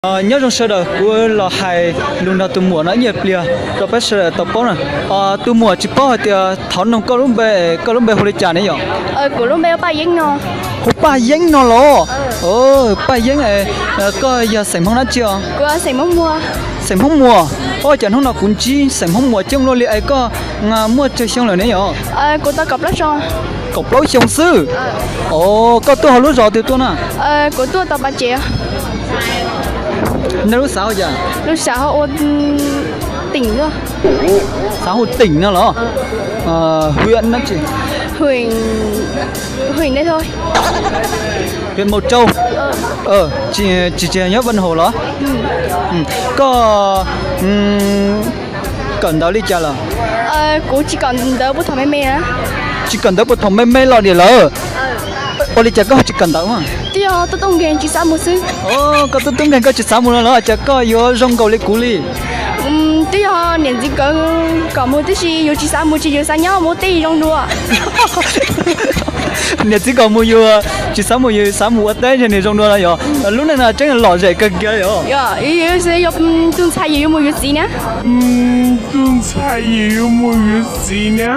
Nyob zoo sawv daws, kuv los hais lus nrog tus muam no ib nyuag pliag rau peb sawv daws tau paub na. Tus muam, tsis paub hais tias thaum noog koj lub npe, koj lub npe hu li cas ne yom? Hu Paj Yeeb no los? Paj Yeeb, koj yog xeem Hmoob dab tsi os? Xeem Hmoob Muas. Ua cas hnub no kuv ntsib xeem Hmoob Muas coob luaj li es koj muaj tsawg xyoo lawm ne yom? Kaum plaub xyoo xwb. Os, koj tuaj hauv lub zos twg tuaj na? Nej lub xav hu cas? Xav hu Teem no los? Huyện Mộc Châu. Tsis, tsis nyob Vân Hồ los? Koj kawm ntawv li cas lawm? Tsis kawm ntawv puag thaum me me los diam lawm. Ua li cas koj tsis kawm ntawv? Twb yog tub tub nkeeg tsis xav mus xwb. Koj tub tub nkeeg koj tsis xav mus no los cas koj yuav zoo nkaus li kuv li? Twb yog niam txiv kom mus tib si, yus tsis xav mus ces yus xav nyob mus ua teb zoo dua. Niam txiv kom mus yus tsis xav mus, yus xav mus ua teb ntshe nws zoo dua no yog? Lub neej no tseeb lom zem kawg kiag yog? Tus ntxhais yus yuav mus yuav txiv na. Tus ntxhais yus yuav mus yuav txiv na.